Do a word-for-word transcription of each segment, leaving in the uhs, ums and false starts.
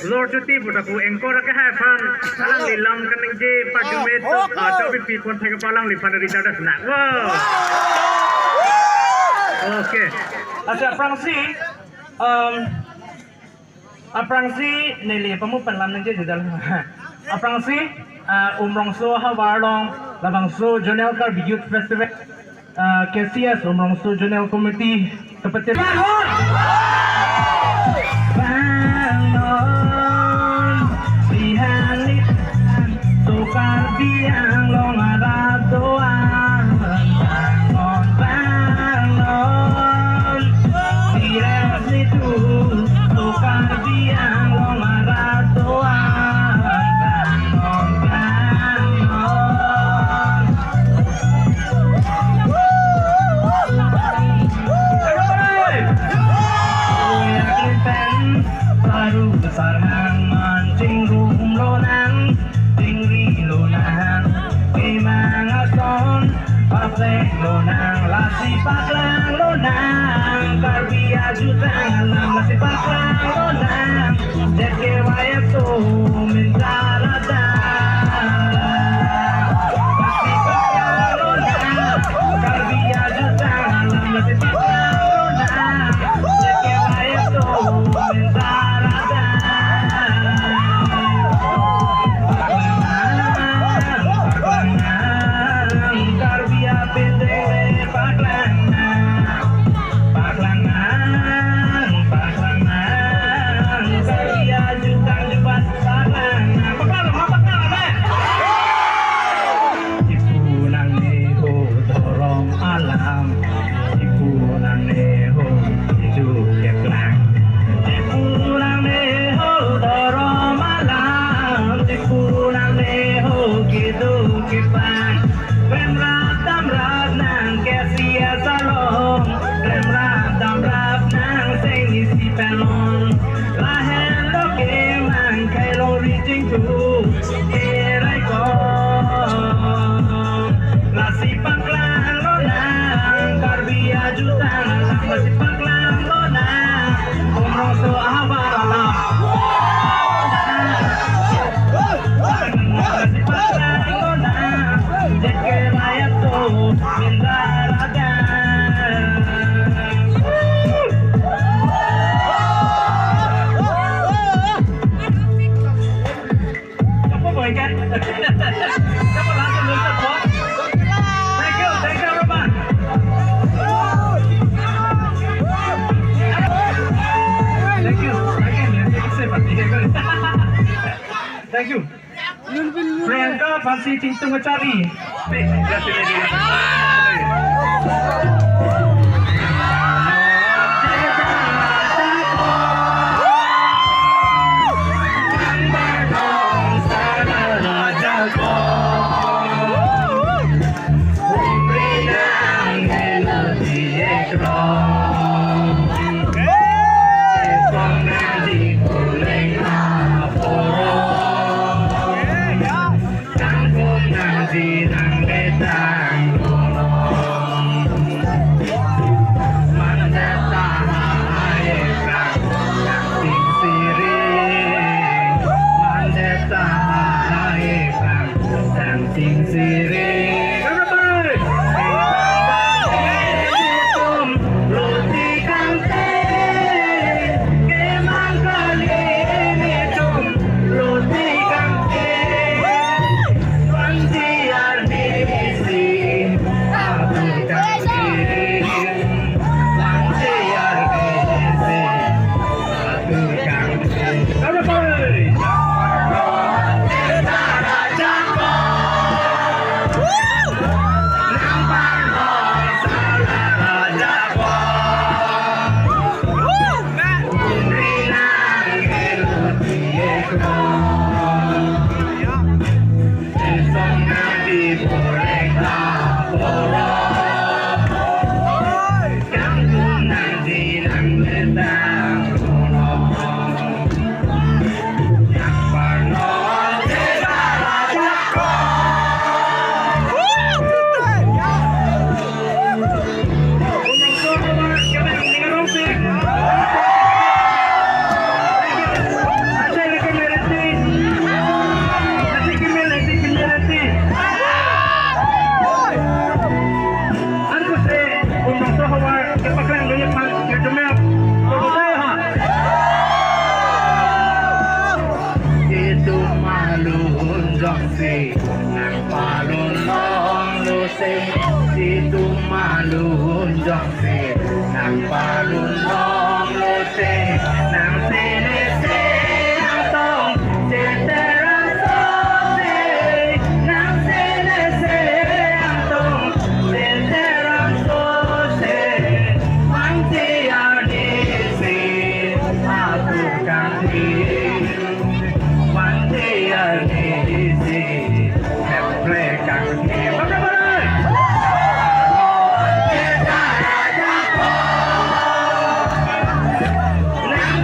Lor chuti puta ku anchor ke hai aphan alangli lam kaningje pajume to, ah, to bipi pon thek pa alangliphan Richard Hasna. Wow. Okay. Acha aphrangsi, um, aphrangsi neli pamu pen lam ningje judal. Aphrangsi, ah, Umrongso havar along labangso Zonal Karbi Youth Festival, ah, K C S Umrongso Zonal Committee kepetir. Bangon, bihan ni, tukar biang long arat doan. Bangon, bangon, bihan ni tu, tukar biang long arat doan. Bangon, bangon. Baru besar nang mancing rum lonang, tingri lonang, memang ason, pasek lonang, lasi paklang lonang, Karbi ajutang alam, lasi paklang lonang. Jeke wayat so minta rada. Pasti pakarona. Karbi ajutang alam pasti pakarona. Jeke wayat so minta rada. Paklang, paklang, Karbi apin dele paklang. Paklang nang, paklang nang, Karbi ajutang jubat paklang nang. Paklang nang, paklang nang, eh. Ipu nangne ho dhorom alam, ipu nangne ho kedo keplang. Ipu nangne ho dhorom alam, ipu nangne ho kedo keplang. Remrap damrap nang K C S along, remrap damrap nang seng isi pen long. Lahen lo ke mang kai long reaching to Keraikong. Lasi paklang lonang Karbi ajutang alam, lasi paklang lonang Umrongso ahavar alam. Thank you, thank you, everyone. Thank you. Again, thank you. Priyanka aphansi chingtung kacharli. Dancing siri. Everybody. Kepaklang dulu, Pak. Kecemil. Itum malun jongsi nangpalun longlo se, itum malun jongsi nangpalun longlo se, nang sene se angtong cheteran so se, nang sene se angtong cheteran so se, mangti arnisi atur kangthir. Mangti arnisi hemprek kangthir. Bang,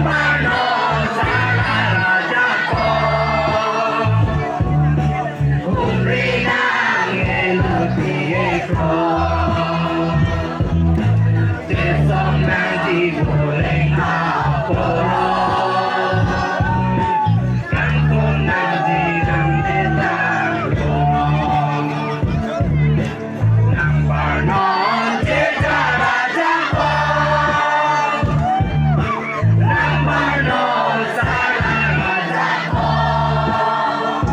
bang, bang. Humri nang eluti eko. Chesong nangji boleng aporo. Kangkung nangji nang detang long. Nang parnon chechara jakong. Nang parnon sara jakong.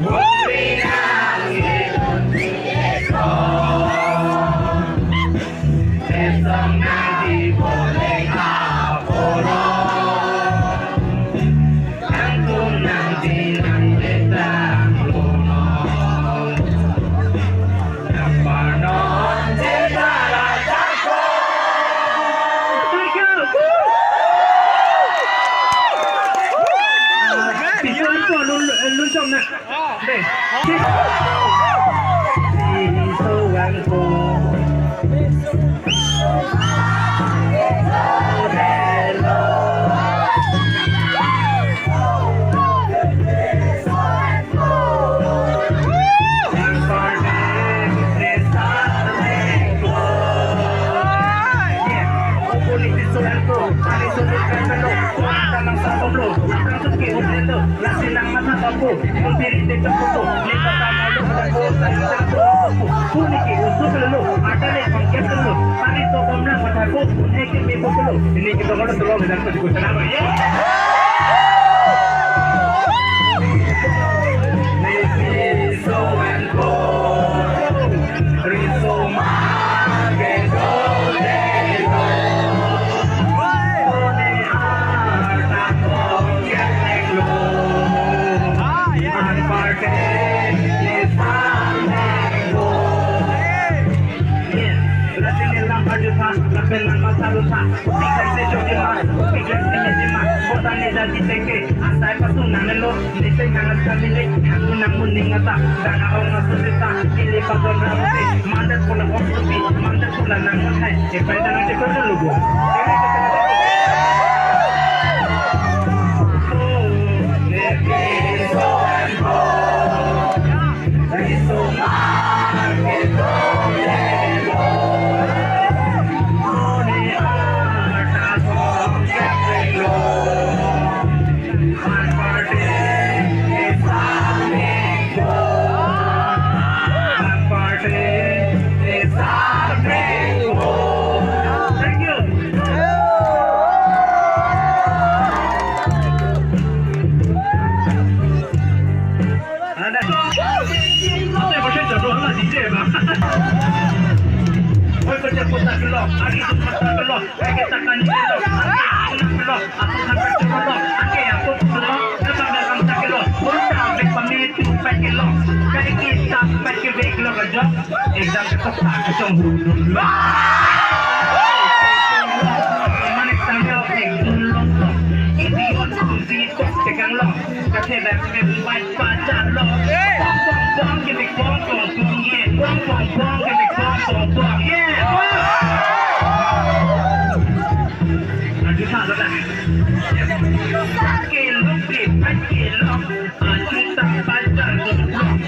Bumri nang eluti eko. Chesong nangji boleng aporo. Kangkung nangji nang detang long. Nang parnon chechara jakong. Thank you. Piso po lun lun jom na. Asai pasu nanglo, nisi nang kamilik, aku nang muning ata, dana ong asu sita, ili paton ramu si, mandat pula ong suti, mandat pula nang muthai, epai dana cekor dulu bu. Thank you. Ada. Apa yang boleh jatuh lah D J bang. Oi, kerja kota gelok, hari itu kota gelok, kayak kita kan gelok, hari itu gelok, aku kan kerja gelok, oke, aku gelok, kita dalam tak gelok, kota bek pamit tu pek gelok, kayak kita pek gelok aja, exam ketok tak kacang hudun. Manik tanggal ek dun long tok, idiot kunci tok tegang long. Kachelak pen bai pajar lo. Bong, bong, bong, give me bong, bong, bong, yeah. Bong, bong, bong, give me bong, bong, bong, yeah. Aju sa lo dah. Sakit lo, sakit lo. Aju sa pajar lo.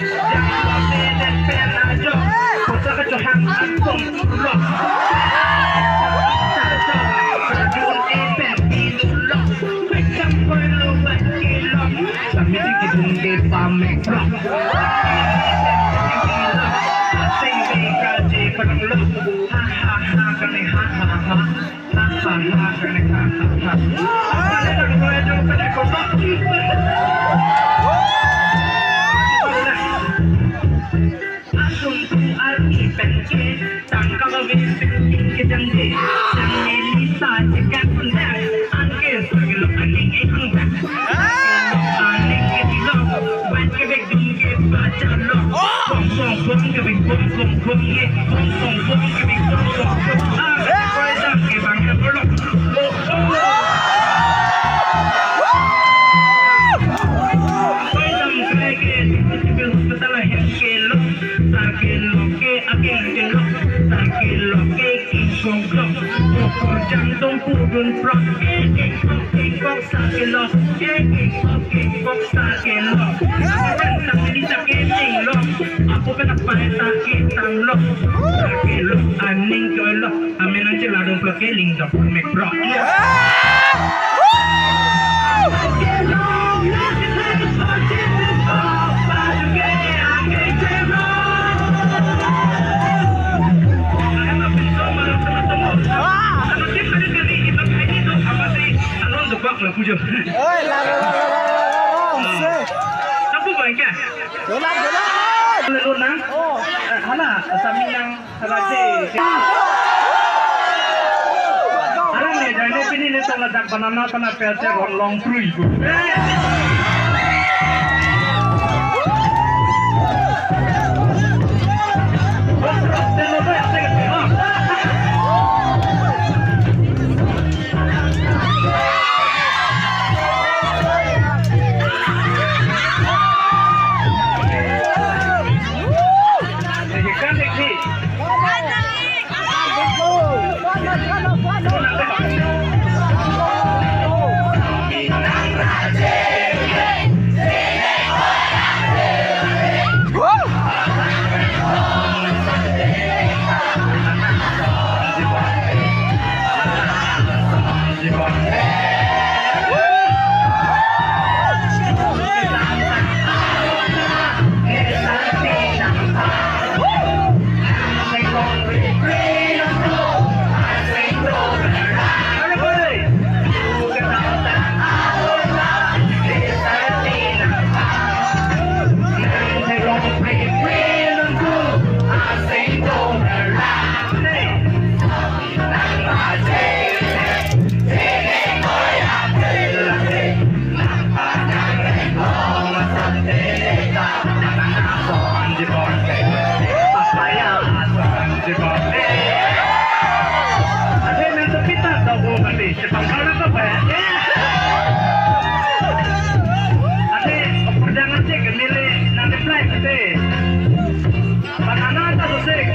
Jangan lo, beda pen ajo. Kota kecohang agung lo. Sa lo. Aju pen lo. Pekam koi lo, bai kilo. Kami di gedung di pamek, bro. Asing di kaji perang lo. Ha, ha, ha, Atum tum arni pen ke tangka ba ve pen ke jangje. Jangje ni ta chekan pun dak. Anke sagi lo aning e hang dak. Aning ke di lo. Wan ke bek dum ke pacha lo. Bong bong bong ke bek bong bong bong ke. Bong bong bong ke bek bong bong bong. Ah, ke koi dak ke bang ke lo. Oh, oh. Koi dam kre ke di hospital ahem ke lo. Sakelo ke akeng kelo, sakelo ke kikong kong. Koko jang dong pudun prok, eh, kikok, kikok, sakelo, eh, kikok, kikok, sakelo. Apo pen sakeli saketeng lo, apo pen apai saketang lo, sakelo, aning kelo. Amen nangcheladun pulote lingdok mek bro. Oi, la, la, la. Kapu bangke? Dolan, dolan. Lalu nang. Oh. Eh, hala, saminang. Raje. Arang ne jane pini ne tola dak banana tana pese ron long prui gu. Ate, opor jang acek ke mele nang reply ate. Banana ta sosek.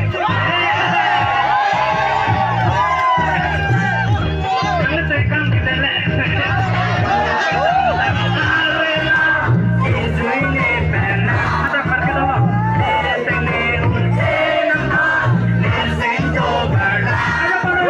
Nang tekang kita le. Ada parke dolo. Ada baru.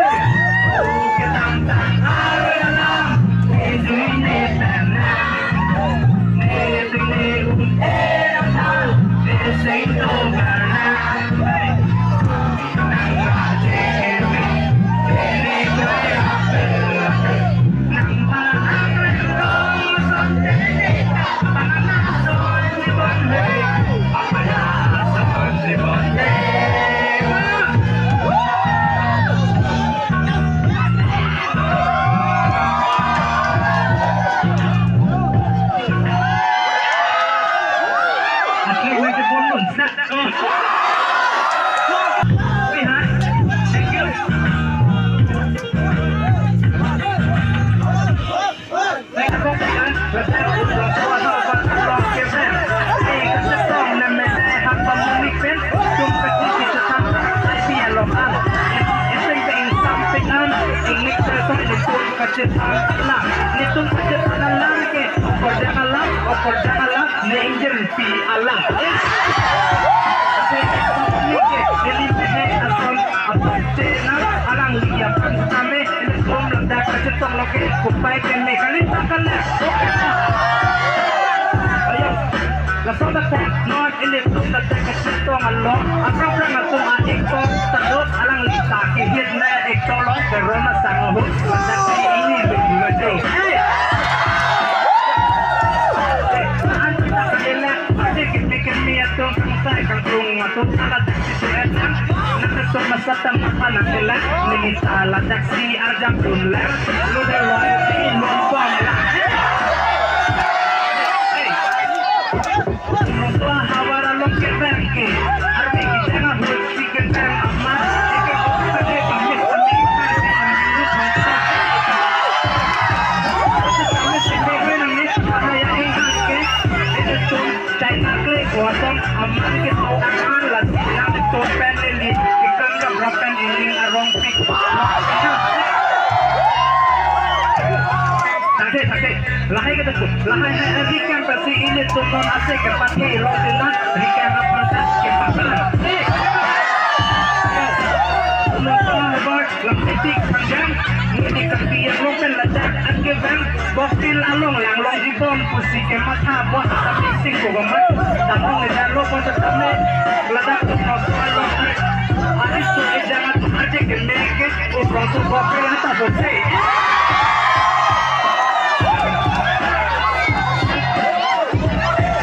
Kachethan alam, netum kachethan alam ke, opor jang alam, opor jang alam, ne ingjirpi alam. Alang liya pan kami, ini bom ledak kachetong lo ke, kupai kami kali takkan le. Ayo, laso dak non ilitum dak kachetong along, aphrang aphrang atum a-actor tadot alang lita kehit na actor lo, pero na sango. Tangte, tangte. Lahai kata tu, lahai hai aji kan pasi ilitum non ase ke pati lo sina, rika na pantas ke papan. Tumon tumon habar, lam titik panjang, ini kaki yang lo pen lajak, angke bang, boktil along, lang long jibon, pusi ke matha, buat tapi sing ko gamat, tamong edan lo pon tetame, ladak tu nos along, aris tu edan atu aje ke meke, Ubroso bokil ata bose.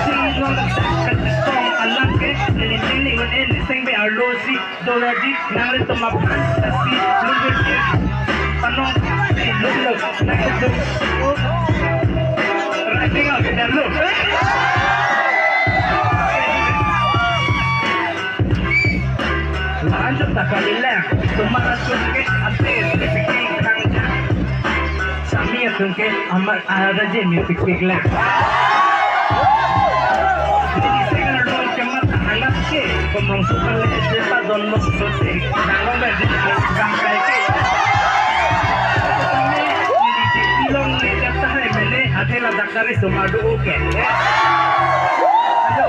Sing long song alam ke, nini nini un en sing be arlo si, dolaji, nanglitum aphan, si, lungkir si, panong, si, lungkir, nangtum. Rising up, dan lo. Lanjut tak kali leh, tumar atum ke ate pikir kang. Sami atum ke amar ada je mi pikir leh. Jadi saya kalau cuma tak anggap ke, pemrong suka leh, saya tak don lo suci. Kalau bagi kang kai ke. Kami, jadi ilong ni kata hai mene, ate ladak dari sumadu oke. Ayo.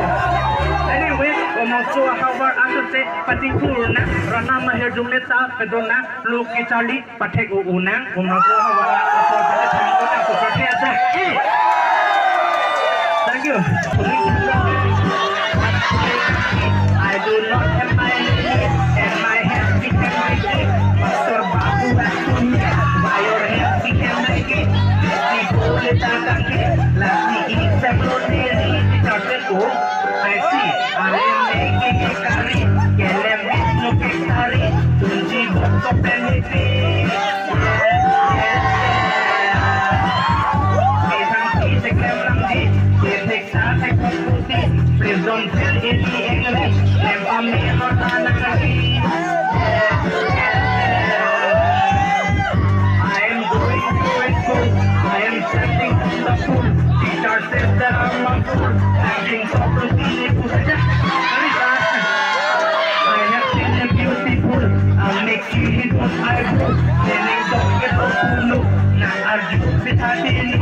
Anyway, komoso havar asose patikul na, rana mahir jumeta pedona, luki charli pathek u unang, komoso havar asose patikul na, so pathek aja. Eh. Thank you. I do not have my limit, and my hands became my grip. Master Babu Rasuni, why your hands became my grip? Let me pull it out again, let me eat the glory. I see, I am making a curry, kelem is no victory, tunji bokso peniti. Mesang si seklem langji, ketek sa tekong puti, please don't feel any angry, never me not angry. I am going to school, I am standing on the pool, teacher says that I'm a fool, acting so pretty, I have seen a beautiful, I make you hit what I do, standing so beautiful, na arju bitha dini.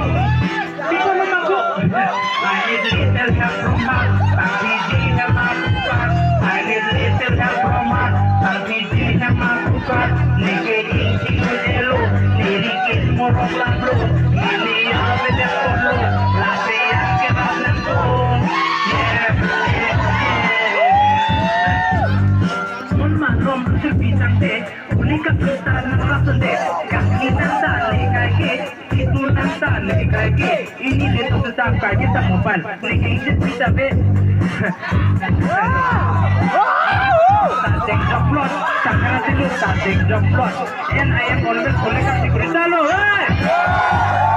People of my book. I need little help from her. Tangki ji hem apukar. I need little help from her. Tangki ji hem apukar. Neke inti elo. Neri ke morok lablo. Nini ave de polo. Lase yang ke banan ko. Yeah, yeah, yeah. Mon malom se pisang de. Uli ka pita nang rasun de. Kaki nang ta le kai ke. Itu nang ta le kai ke, ini le tu ta kai ke ta mobile. Ni ke ini pita be. Ta deng download, ta kana dulu ta deng download. And I am always collect up security lo, hey.